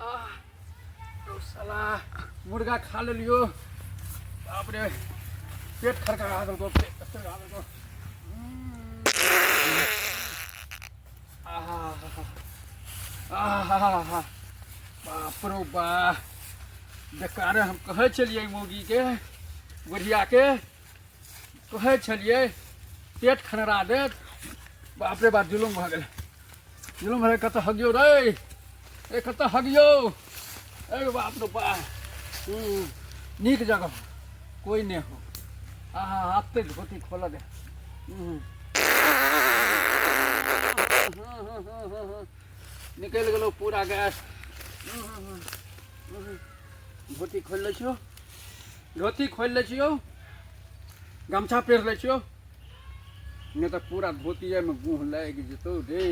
आह तो साला मुर्गा खा लेलियो। बाप रे, पेट खड़खड़ा देलको, पेट खड़खड़ा देलको। आहा आहा, बाप रो बा, बेकार। हम कहै छलियै मौगीके, बुढ़ियाके कहै छलियै पेट खनरा देत। बाप रे बाप, जुलुम भऽ गेलै, जुलुम भऽ गेलै। कतऽ हगियौ रे? ए, कतऽ हगियौ? ए बाप रे बा, नीक जगह कोई नहि हो। आहा, आते धोती खोलऽ दे। निकलि गेलौ पूरा गैस। धोती खोलि लै छियौ, धोती खोलि लै छियौ, गमछा पहिर लै छियौ, नहि तऽ पूरा धोतिएमे गुह लागि जेतौ रे।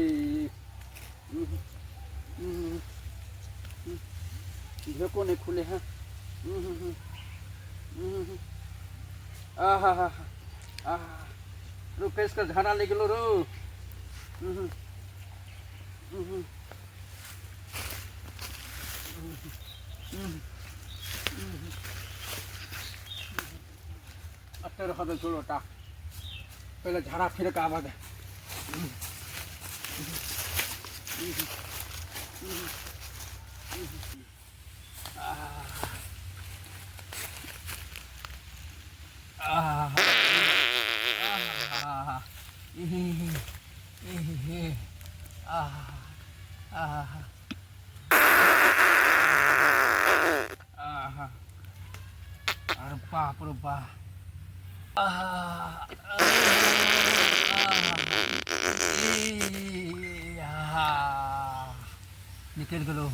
ढेको नहि खुले है। आहा हा, आहा रो, कस कऽ झाड़ा लागि गेलो रो। अते रह दे लोटा, पहिले झाड़ा फिर के आबऽ दे। अरे बाप रे बाप, निकलि गेलौ,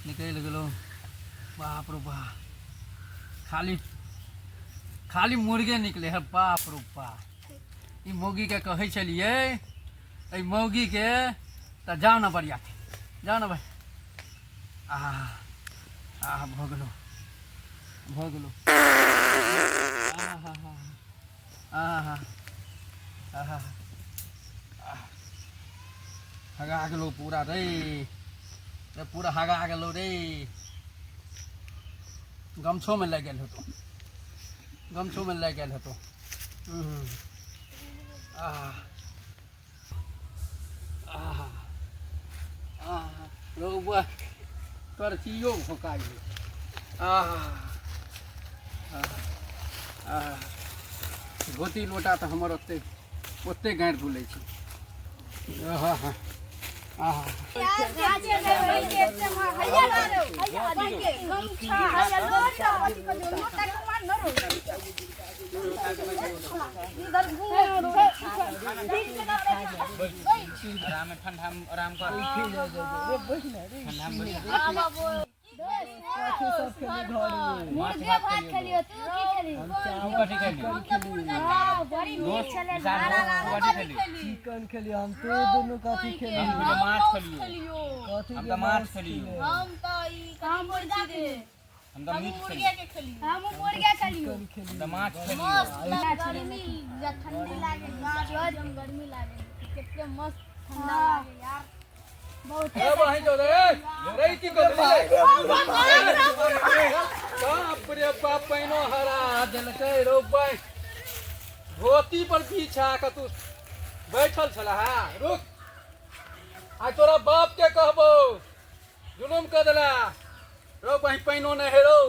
निकलि गेलौ। बाप रे बाप, खाली खाली मुर्गे निकले है। बाप रे बाप, ई मौगीके कहै छलियै, एहि मौगीके तऽ जाउ ने बरियाती, जाउ ने भाइ। आह आह, भऽ गेलौ, भऽ गेलौ। आह आह आह, हगा गेलौ पूरा रे रे, पूरा हगा गेलौ रे। गमछोमे लागि गेल हेतौ, गमछोमे लागि गेल हेतौ। आह आह आह, रौआ करचियो भोका गेल। आह आह आह, धोती लोटा तऽ हमर ओते ओते गाँरि धुलै छै। आहा आहा, आराम ठंडा में आराम कर, ठंडा में। मुर्गे भात खेलियो, तू की खेली? तू कथी खेली? हम तऽ मुर्गा चावल बड़ी नीक छलै, भाड़ा लागल। कथी खेली? चिकन खेलियो हम। तो दुनू कथी खेलियो? हम तऽ माछ खेलियो, कथी? हम तऽ माछ खेलियो। हम तऽ ई हम मुर्गा के, हम तऽ मीट खेलियो। हम मुर्गा खेलियो। हम तऽ माछ खेलियो। मस्त गर्मी या ठंडी लागे, एकदम गर्मी लागे, कते मस्त ठंडा लागे यार, बहुत। ए बहिन जो रे रे, की कर रे? बाप रे बाप, पैनो हरा देलकै रौ। बै, धोती पर पीछा कऽ तू बैठल छला हा? रुक, आइ तोरा बाप के कहबो, जुलुम कऽ देला रौ। बहिन, पैनो नहि हे रौ,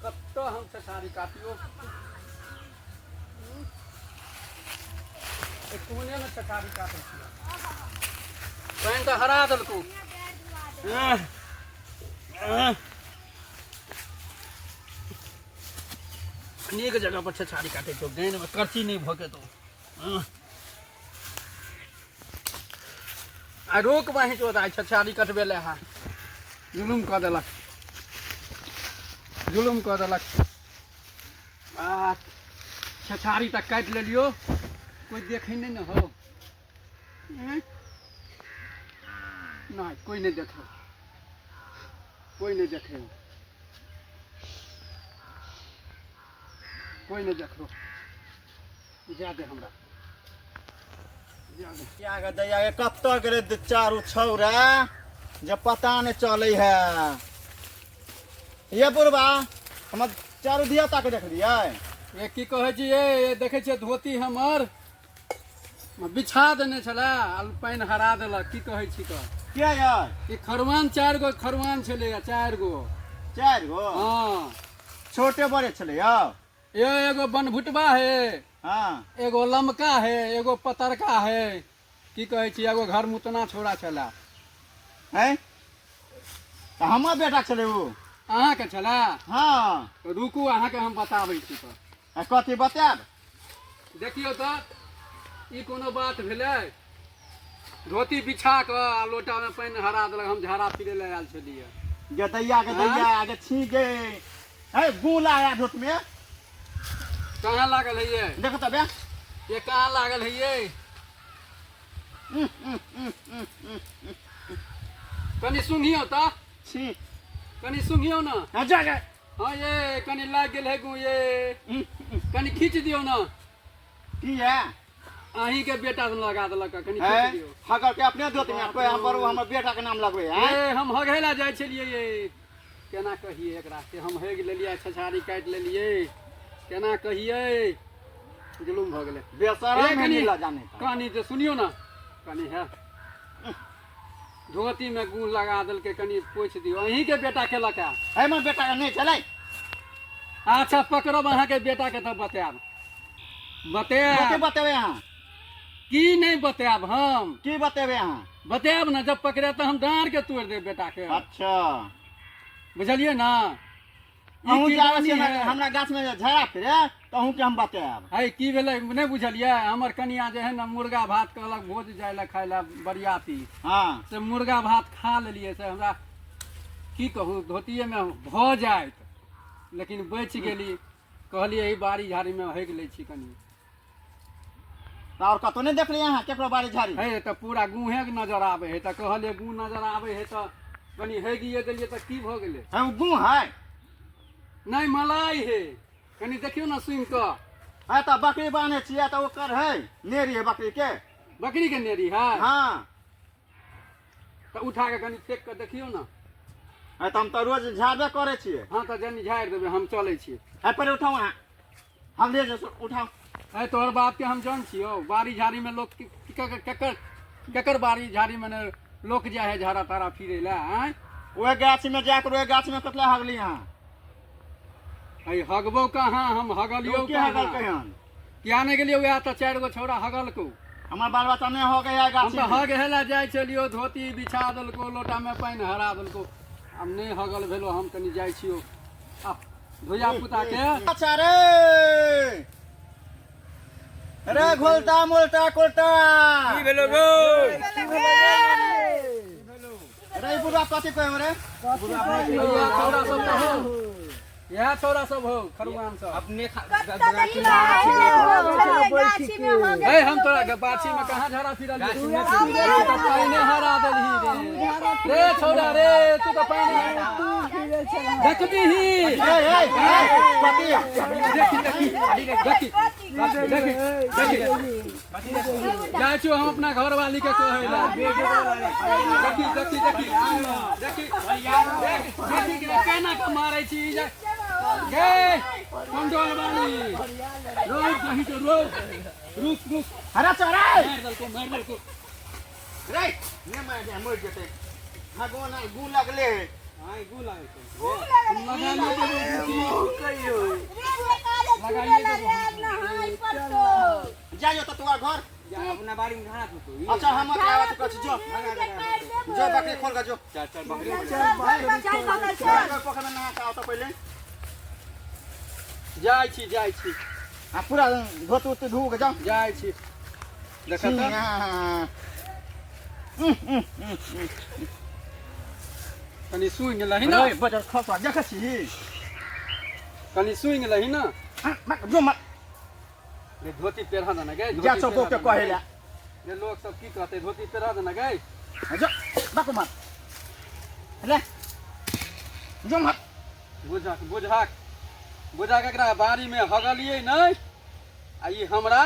कतऽ हम छछारी काटियो? कोने मे छछारी काटै छियै? पानि तऽ हरा देलकौ। आह, आह। नीक जगह पर छछारी काटै छौ, गानि करची नहि भऽ के तो। आ रोक बाही चोद, आइ छछारी कटबे ले हा। जुलुम कऽ देलक, जुलुम कऽ देलक। आ छछारी तऽ काटि लेलियो, कोइ देखै नहि ने हो। नहि, कोइ नहि देखै, कोइ नहि देखै, कोइ नहि देखलो। जा दे हमरा, जा दे। दैया गे, कतऽ गेलै चारू छौरा? जब पता नहीं चले है। ये बुढ़बा हमर चारू धिया पुता के देखलियै? ये की कहै छी ये, देखै छियै धोती हमर बिछा देने छलै आ पानि हरा देलक। की कहै छी कह? किया यार? ई खरुआन 4 गो खरुआन छलैया, 4 गो। 4 गो? हाँ। छोटे बड़े छलै यौ? ये एगो बनभुटबा है, हाँ। एगो लमका है, एगो पतरका है, की कहै छी एगो घर मुतना छोड़ा छला। हैं? तऽ हमर बेटा छलै उ। अहाँके छला? हाँ। तऽ रुकू, अहाँके हम बताबै छी। तऽ आ कथी बतायब? देखियौ तऽ ई कोनो बात भेलै? धोती बिछा कऽ आ लोटामे पानि हरा देलक। हम झाड़ा फिरै लए आयल छलियै। गे दैया के दैया, गे छी गे। हे गू लागल धोत में। कहाँ लागल है ये? देखो तबे। ये कहाँ लागल है ये? कनी सुंघियौ तऽ। छी। कनी सुंघियौ ना। हाँ, जा जा। हाँ ये कनी लागि गेल है गू ये। कनी खींच दियौ ना। की है? अहीं के बेटा लगा देलक, कनी है? खींच दियौ। हगर के अपने धोती में कोई हम पर हमर बेटा के नाम लगबे है। ए हम हगेला जाइ छलियै ये। केना कहियै एकरा के हम हेग लेलियै, छछारी काटि लेलियै, केना कहियै? जुलुम भऽ गेलै। बेशरम ए, कनी है जाने का। कनी जे सुनियौ ना, कनी है धोती में गू लगा देलकै, कनी पोछि दियौ। अहीं के बेटा केलक है? हमर बेटा के नहि चलै। अच्छा पकड़ब अहाँके बेटा के तऽ बतायब। बतायब। कथी बतेबै अहाँ? की नहि बतायब हम? की बतेबै अहाँ? बतायब ना, जब पकड़े तऽ हम डाँड़ के तोड़ि देब बेटा के। अच्छा। बुझलियै ना? ई अहूँ जाबै किरानी छियै है। हमरा गाछ में झड़ा फिरे तऽ अहूँ के हम बतायब। है की भेलै नहि बुझलियै? हमर कनिया जे है ने मुर्गा भात कहलक भोज जाय लए खाय लए बरियाती। हाँ। से मुर्गा भात खा लेलियै, से हमरा की कहू धोतिये में भऽ जायत, लेकिन बचि गेली। कहलियै एहि बाड़ी झाड़ी में हेग लै छी कनी। तऽ आओर कतौ नहि देखलियै अहाँ केकरो बाड़ी झाड़ी? है तऽ पूरा गुहे के नजर आबै है, तऽ कहलियै गु नजर आबै है तऽ कनी हेगिए देलियै तऽ की भऽ गेलै? है ओ गु है? नहि मलाई है, कनी देखियौ ने सुनि कऽ। है तऽ बकरी बान्है छियै तऽ ओकर है नेरी है बकरी के। बकरी के नेरी है? हाँ। तऽ उठा कऽ कनी फेक कऽ देखियौ ने। है तऽ हम तऽ रोज झाड़बे करै छियै। हाँ तऽ जनी झाड़ि देबै, हम चलै छियै। है पहिले उठाउ अहाँ, हम ले जाउ, उठाउ। है तोहर बाप के हम जन छियौ, बाड़ी झाड़ी में लोक केकर केकर बाड़ी झाड़ी में ने लोक जाइ है झाड़ा तारा फिरै लए। आँय ओहि गाछ में जाके ओहि गाछ में कतला हगली अहाँ? है हगबो कहाँ, हम हगलियौ के हगल कहाँ? कहियन? किया नहि गेलियौ? वएह तऽ 4 गो छौड़ा हगलकौ। हमर बाल बच्चा नहि हो गया हम गाछ तऽ हग हेला जाइ छलियौ, धोती बिछा देलकौ, लोटा में पानि हरा देलकौ। आब नहि हगल भेलो, हम कनी जाइ छियौ आ धिया पुता के। अच्छा रे रे घोलता मोलता कोलता की भेलो गो? रे ई बुढ़वा कथी कहै रे? इएह छौड़ा सब तऽ हौ, इएह छौड़ा सब हौ खरुआन सब। अपने गाछी में हो हे हम तोरा के बाछी में कहाँ झाड़ा फिरल? तू तऽ पानि हरा देलही रे। रे छौड़ा रे, तू तऽ पानि देखबिही। ए ए ए कथी? देखी देखी देखी देखी देखी, जाइ छियौ हम अपना घरवाली के कहै लए। देखी देखी देखी देखी देखी के केना के मारै छी ई जे। गे कंडोल वाली, रोक कहीं तो रोक, रुक रुक। हरा चढ़ा मारि देलको, मारि देलको। रे ने मार दे, मर जेतै। भगवान गू लगले। आइ गू लागल छौ। लगा लियौ देबो। जाइयो तऽ तोरा घर। अपना बाड़ी में झाड़ा फूको। अच्छा हम आबत कछ जो जो बकरी खोल के जो। चार चार बकरी। पोखर में नहा के आओ तऽ पहिले। जाइ छी, जाइ छी। आ पूरा धोती उती धो के जाओ। जाइ छी। देख तऽ कनी सुनि लही ना। रे बजर खसवा देख छी। कनी सुनि लही ना। जो मत रे धोती पेरहा देना गे। जा धोती सब पेरहा के देना कहे गे। ला। रे लोक सब की कहतै, धोती पेरहा देना गे। जो बाकू मत ले जो मत। बुझक बुझक बुझक, एकरा बाड़ी में हगलियै नहि आ ई हमरा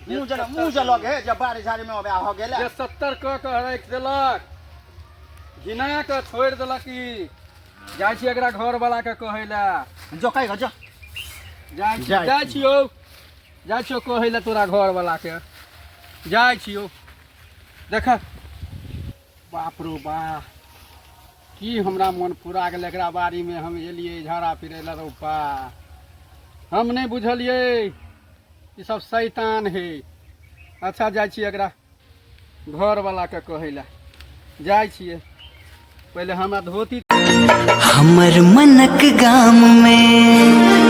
मुँह जल मुँह जल लगे जब बाड़ी झाड़ी में अबे हो गेला। जे 70 कऽ के राखि देलक। घिना कऽ छोड़ि देलक ई। जाइ छी एकरा घरवला के कहै लए। जो कहि जो। जाइ छी। जाइ जाइ छी। छियौ, जाइ छियौ कहै लए तोरा घरवला के, जाइ छियौ। देख, बाप रो बा, की हमरा मन पूरा गेल। एकरा बाड़ीमे हम एलियै झाड़ा फिरै लए। रौपा, हम नहि बुझलियै ई सब शैतान है। अच्छा, जाइ छी एकरा घरवलाके कहै लए, जाइ छियै। पहिले हमरा धोती हमर मनक गाम में